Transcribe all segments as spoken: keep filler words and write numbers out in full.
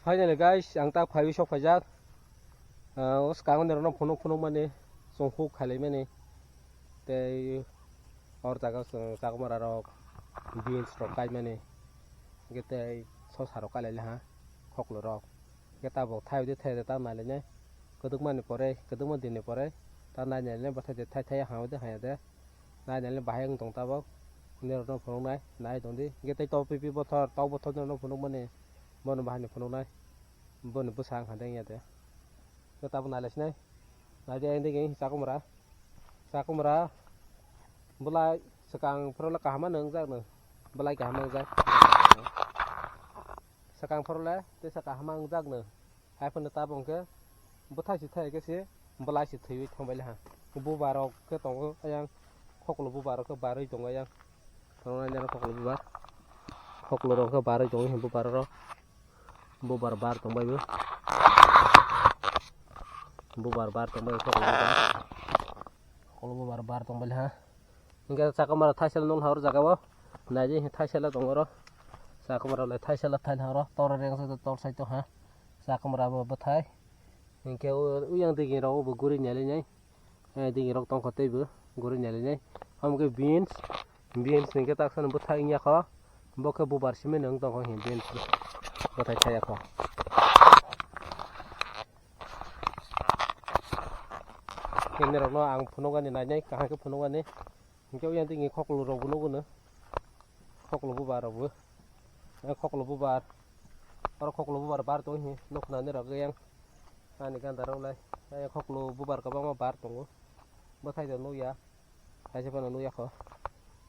Finally guys, ang tak phaiwi sok phaijak. Ah, o swkango nirokno phunuk phunuk mani, chongkhuk khailai mani. Tei or jaga chwng chakwmwra rok, beans rok kai mani. Hwnkhe tei sosa rok kai lai ha, khoklo rok. Hwnkhe tabok thai udi thai de ta nai lai nai. Kwdwkmani pore, kwdwkma dinni pore ta nai nai lai nai, bwthai de thai thai ha udi ha ya de. Nai nai le bahai wng tong tabok. Nirokno phunuknai, nai tong di. Hwnkhe tei tok pipi bothor, tok bothor nirokno phunukmani. Bono bahai ni phunuknai. Boni bwsa wng kha de wngya de. Hwnkhe tabuk nai lai sinai. Nai di ayang digi chakwmwra. Chakwmwra. Bwlai swkang phoro le kaham ma nwngjak no. Bwlai kaham ma wngjak. Swkang phoro le tei swkang kaham ma wngjak no. Hai phano tabok hwnkhe bwthai se thai khe se bwlai se thwiwi thangbai laha. Bubar rok khe tongo ayang, khoklo bubar rok khe barwi tongo ayang. Tongo nai nai khoklo bubar. Khoklo rok khe barwi tongo bubar rok. Bubar bar tongbai bo. Bubar bar tongbai khoklo bubar. Khoklo bubar bar tongbai laha. Hingke chakwmwra thaisel nukha o jaga o. Naidi thaisel tongo oro. Chakwmwra le thaisel thainai oro. Tor reng se tor sai tongha. Chakwmwra bo bwthai. Hingke o, o yang digi rok bo guri nailainai. Eh, digi rok tongkha teibo guri nailainai. Omo khe beans. Beans hingke taksa no bwthai wngya kho. Bo khe bubar simi nung tongkha hing beans. Bwthai thaya kho. Khe nirokno ang phunukgani nainai, kaham khe phunukgani. Hingke oyang tini khoklo rok bo nugo no. Khoklo bubar rok bo. Eh, khoklo bubar. Oro khoklo bubar bar tong hi nukna ni rok yang. Ani ganda rok lai. Eh, khoklo bubar kwbangma bar tongo. Bwthai do nukya. Thaisa phano nukya kho.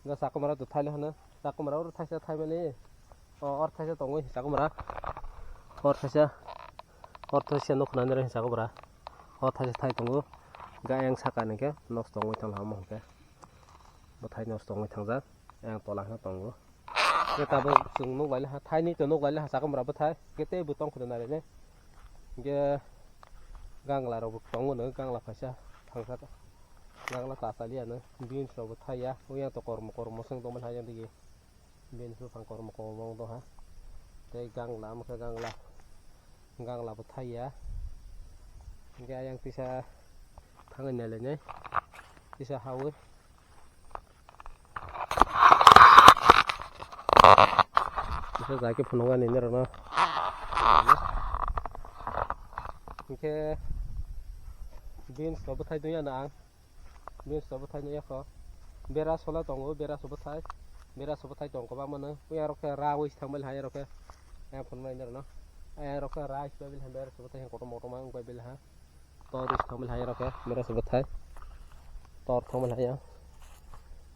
Hingke chakwmwra do thaile hwno. Chakwmwra oro thaisa thaimani. O, or thaisa tongo chakwmwra. Or thaisa. Or thaisa nukna ni rok chakwmwra. O thaisa thai tongo. Ga yang saka ni khe nosto wngwi tong omo hwnkhe. Bwthai nosto wngwi thangjak. Yang tola hwnwi tongo. Khe tabuk chwng nuk laile ha, thaini to nuk laile ha, chakwmwra bwthai. Khe tei bo tong khwna nai rene. Khe gangla rok bo tongo no, gangla phaisa thangsa ta. Gangla ta chaliya no, beans rok bo thaiya. Oyang to kormo kormo swng tongmani ha yang digi. Beans buphang kormo kormo wng tongha. Tei gangla, omo khe gangla, gangla bo thaiya. Hingke ayang tisa thangwi nailainai, tisa hawi. Tisa jai khe phunukgani norokno. Hingke beans rok bwthai tongya no ang. Beans rok bwthai nukya kho. Bera sola tongo, bera so bwthai. Bera so bwthai tong kwbangma no. Oyang rok khe rawi se thangbai laha, oyang rok khe. Ayang phunuknai norokno. Ayang rok khe rai se bai laha, bera so bwthai kotor motor ma wng bai laha. Tor ris thangbai laha, ayang rok khe. Bera so bwthai. Tor thangbai laha.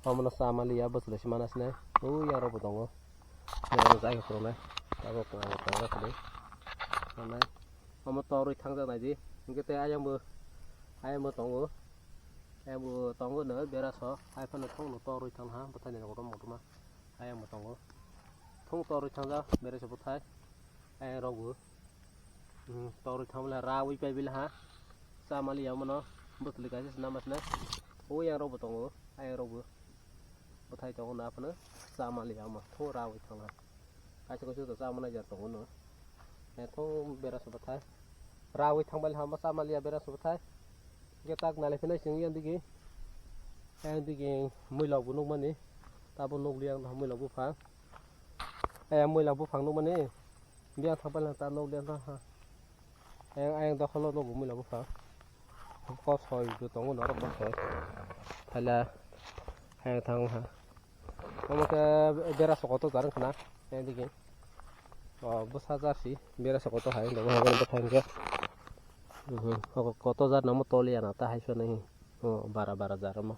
Omono sama liya, bwswlwi se mana sinai. Oyang rok bo tongo. Norokno jai khe phunuknai. Tabuk ang tong rok khe. Omo torwi thangjak naidi. Hingke tei ayang bo, ayang bo tongo. Ayang bo tongo no bera so. Hai phano thongno torwi thangha bwthai ni kotor motor ma. Ayang bo tongo. Thung torwi thangjak bera so bwthai. Ayang rok bo. Hmm, torwi thangmani rawi pai bila ha. Chamali ya mano. Bwtwlwi kaisa se nama sinai. O yang rok bo tongo. Ayang rok bo. Bwthai tongo na phano. Chamali ya ma. Thung rawi thangha. Kaisa kaisa to chamani jar tongo no. Eh, thung bera so bwthai. Rawi thangbai hama chamaliya bera so bwthai. Hingke tak nalai phinai chwng yang digi. Yang digi muilok bo nukmani. Tabo nukliya ang muilok buphang. Eh, muilok buphang nukmani. Biyang thangbai lang ta nukliya ang thang ha. Ayang, ayang dokholo nugo muilok buphang. Kosoi bo tongo norok kosoi. Thaila ayang thang ha. Omo khe bera sokoto jar wngkha na, tei digi. O bwsa jar si bera sokoto hai, abo hai bono bwthai hwnkhe. Mhm, o koto jar namo toliya na ta hai phano hi. O bara bara jar omo.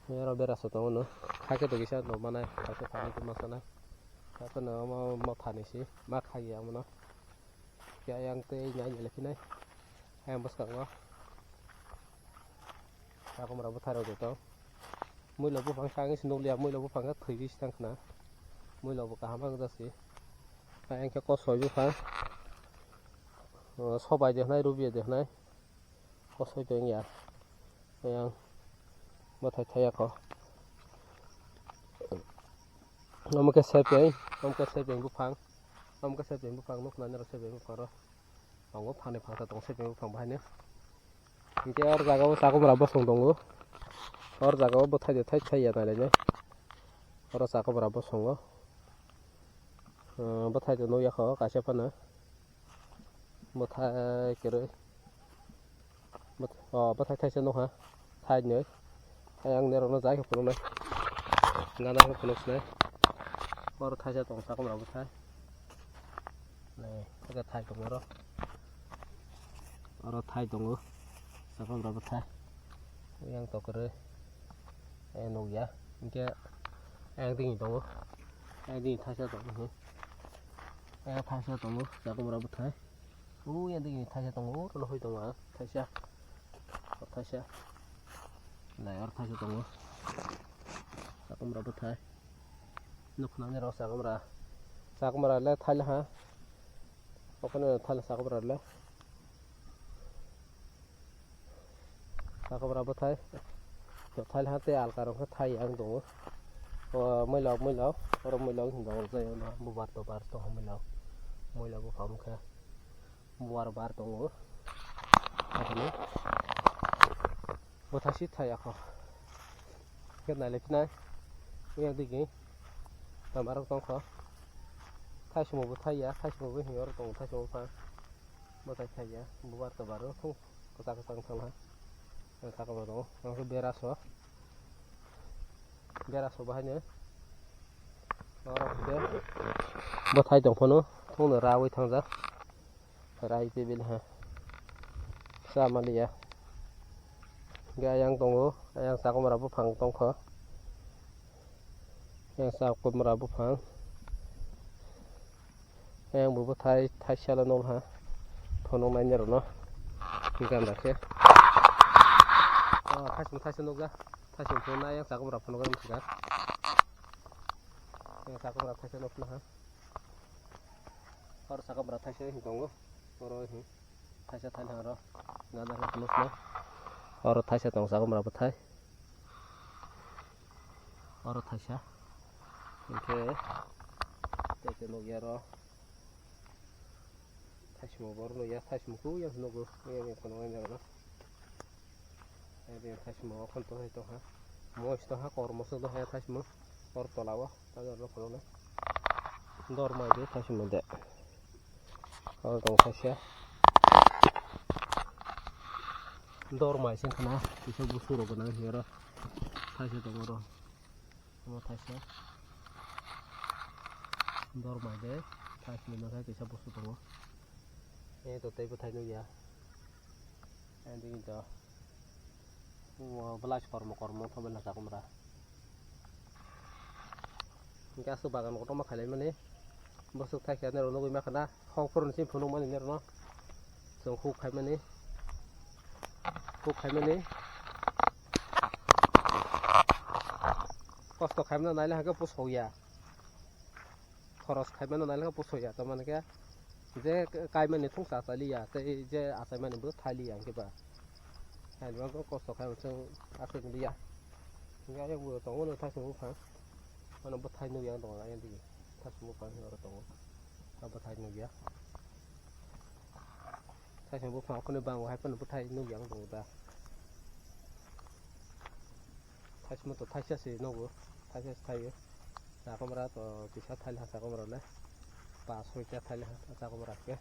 Oro bera sokoto no. Hakhe to kisa no manai, hakhe thani to ma sanai. Hakhe no omo mothani si, ma khaiya omo no. Khe ayang tei nai nai phinai. Ayang bwskango. Chakwmwra bwthai rok joto. Muilok buphang khe ang se nukliya, muilok buphang khe thwiwi se thang khna. Muilok bo kaham wng jak se. Ayang khe kosoi buphang. O, sobai de hwnai, rubiya de hwnai. Kosoi de wngya. Ayang bwthai thaiya kho. Omo khe sepeng, omo khe sepeng buphang. Tamo khe sepen buphang nukna nero sepen buphang ro. Tongo phangni phangsa tongo sepen buphang bahai ni. Hinkhe or jaga o chakomra bosong tongo. Or jaga o bwthai de thai thai ya nai lai nai. Oro chakomra bosongo. Bwthai de nukya kho kaisa phano. Bwthai kwrwi. Bwth-, o, bwthai thaisa nukha. Thainwi. Ayang nerokno jai khe phunuknai. Gana khe phunuknai. Oro thaisa tongo chakomra bwthai. Nai, thai tongo oro. Oro thai tongo. Chakomra bwthai. Yang to kwrwi. Ayang nukya. Hinkhe ayang dini tongo. Ayang dini thaisa tongo. Ayang thaisa tongo. Chakomra bwthai. Ui, yang digi thaisa tongo, oro hoi tongo, ah, thaisa. Oro thaisa. Nai, oro thaisa tongo. Chakomra bwthai. Nukhnani rok chakomra. Chakomra le thaila ha. Okhone thaila chakomra le. Sakobra bwthai. Bwthai ha tei alka rok khe thai ang tongo. O muilok, muilok, oro muilok hinwi tongo, jai ono bubar tobar tongo muilok. Muilok buphang khe bubar bar tongo. Bwthai si thai akho. Khe nailai phinai. Yang digi. Tama rok tongkho. Thaisimo bo thai ya, thaisimo bo hinwi oro tongo, thaisimo bwphang. Bwthai thai ya, bubar tobar o thung. Kwchak kwchak wng thangla. Ang saka bo tongo. Ang khe bera so. Bera so bahai no. Oro khe bwthai tong phano. Thung no rawi thangjak. Rai table ha. Sa maliya. Ga yang tongo. Yang sakomra buphang tongkho. Yang sakomra buphang. Yang bo bwthai thaisa le nol ha. Phunuk nai ni rok no. Ganda khe. Oh, thaismo thaisa nukja. Thaismo phunuk nai yang sakomra phunuk nai mthika. Yang sakomra thaisa nukna ha. Oro sakomra thaisa hin tongo. Oro hin. Thaisa thaila oro. Ganda khe phunuk na. Oro thaisa tong sakomra bwthai. Oro thaisa. Hinkhe tei khe nukya oro. Thaismo bo oro nukya, thaismo khe yang nugo, yang yang phano yang rok. Yang yang thaismo o khon to hai to ha. Mois to ha, kormo se to ha thaismo. Or tola o, ta jor rok phano le. Dor mai de thaismo de. Oro tong thaisa. Dor mai se khna, kisa busu rok gwnang hi oro. Thaisa tong oro. Omo thaisa. Dor mai de, thaisni nokha kisa busu tongo. E to tei bwthai nukya. E digi to. Omo belai kormo kormo thangbai na chakomra. Hingke aswk bagan kotorma khailai mani. Bwswk thaisa nero nugui mankha na. Hok phuruni simi phunukmani nirokno. Chwng huk khaimani. Huk khaimani. Kosto khaimano naile hake pusokya. Khoros khaimano naile hake pusokya. Tamani khe je kaimani thungsa achaliya, tei je achaimani bo thaliya hwnkhe ba. Haino kosto khaimani chwng aswk liya. Hwnkhe ayang bo tongo no thasung buphang. Ano bwthai nukya tongo ayang digi. Thasung buphang oro tongo. Abo thai nukya. Thaisong buphang okhorni bango hai phano bwthai nukya wng tongo da. Thaismo to thaisa se nugo, thaisa se thaio. Chakomra to kisa thaila chakomra le. Pas soita thaila chakomra khe.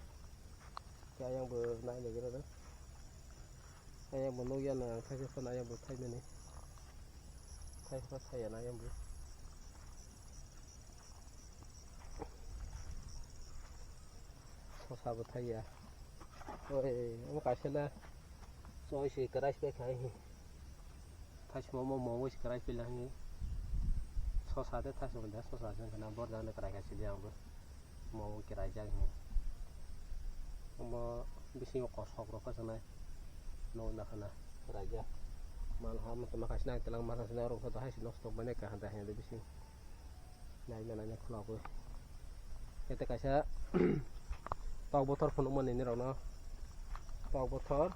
Khe ayang bo nai nai gana. Ayang bo nukya no ang thaisa phano ayang bo thaimani. Thaisa thaiya na ayang bo. Sosa bo thaiya. Oi, omo kaisa le choi se kwrai se khai. Thaismo mo mo se kwrai pila hi. Sosa de thaismo de sosa se kana bor jana kwrai kaisa de ang bo. Mo kwrai jak hi. Omo bisingo kosok rok kha sanai. No na khana kwrai jak. Mal ha mo tama kaisa nang telang masa sinai rok kha hai se nosto mane ka handa handa bisingo. Naina naina khulogwi. Kete kaisa tok bothor phunukmani nirokno. Tok bothor.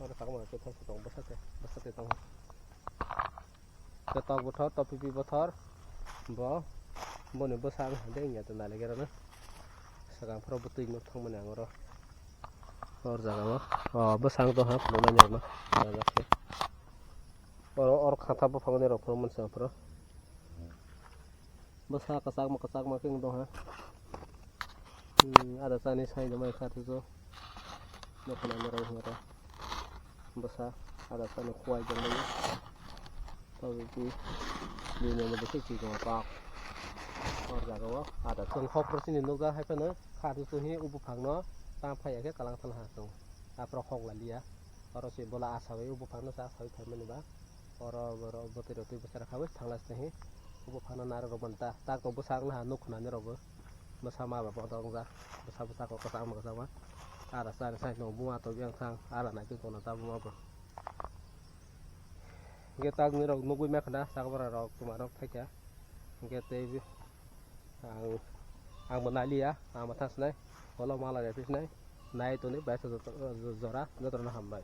Oro tok bothor khe thaisa tongo, bwsate, bwsate tongo. Khe tok bothor, tok pipi bothor. Bo Boni bwsa ang hande wngya to nailagerano. Swkang phoro bwtwi nuk thangmani ang oro. Or jaga o. O bwsa ang tongha phunuknani rokno. Jaga se. Oro, oro khata buphangni rok phunukmani swkang phoro. Bwsa kwchakma kwchakma khe wng tongha. Hmm, ada chani sai tongmani kha thusu. Nokha nani rok hinwi ta. Bwsa ada chani khuwai tongmani. Tabukhe bini bwsa chikon kok. Or jaga o ada chwng hokro chini nukjak hai phano kha thusu hi o buphangno tang phaiya khe kwlang thang ha chwng. Aphro hok laliya. Oro se bola asawi o buphangno sa sawi phaimani ba. Oro borok bwtwi rok twi bwsa rok khawi thangla sini hi. O buphangno narwk rok manta. Tak tok bwsa wngna ha nuk khwnani rokbo. Bwsa ma ba bodo wngjak. Bwsa bwsa kok kwchangma kwchangma. Ara chani sai tongo buma tok yang thang. Ara nai tong tongna tabuk ma bo. Hingke tak nirok nugui ma khna chakbara rok tuma rok thaikha. Hingke tei bi-, ang, ang bo naliya, ang bo thang sinai. Olo mala rephi sinai. Nai toni bai sa jora, joto no hambai.